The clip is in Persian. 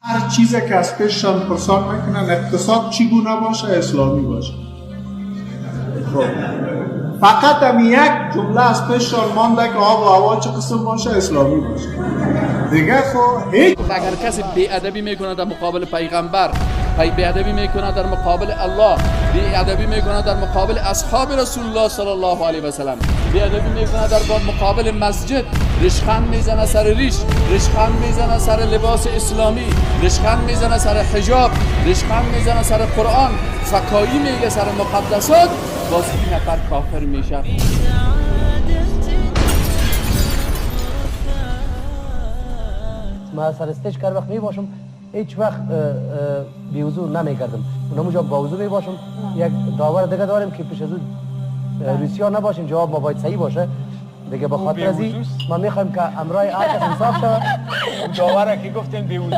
هر چیزی که از پیششان پرسان میکنن اقتصاد چگونه باشه، اسلامی باشه. فقط هم یک جمله از پیششان مانده که آب و هوا چه قسم باشه، اسلامی باشه. دیگه خب هیچ. اگر کسی بی‌ادبی میکنه در مقابل پیغمبر، بی‌ادبی میکنه در مقابل الله، بی‌ادبی میکنه در مقابل اصحاب رسول الله صلی الله علیه و سلم، بی‌ادبی میکنه در مقابل مسجد، ریشخند میزنه سر ریش، ریشخند میزنه سر لباس اسلامی، ریشخند میزنه سر حجاب، ریشخند میزنه سر قرآن، فکایی میگه سر مقدسات، باز این نفر کافر میشه. ما سر stage هر وقت می باشم هیچ وقت بی وضو نمی کردم، اونموجا با وضو می باشم. یک داور دیگه داریم که پیش از او روسیا نباشیم، جواب ما باید صحیح باشه دیگه. به خاطر از این ما میخوایم که امرای هر کس انصاف شود. داور که گفتیم بی وضو.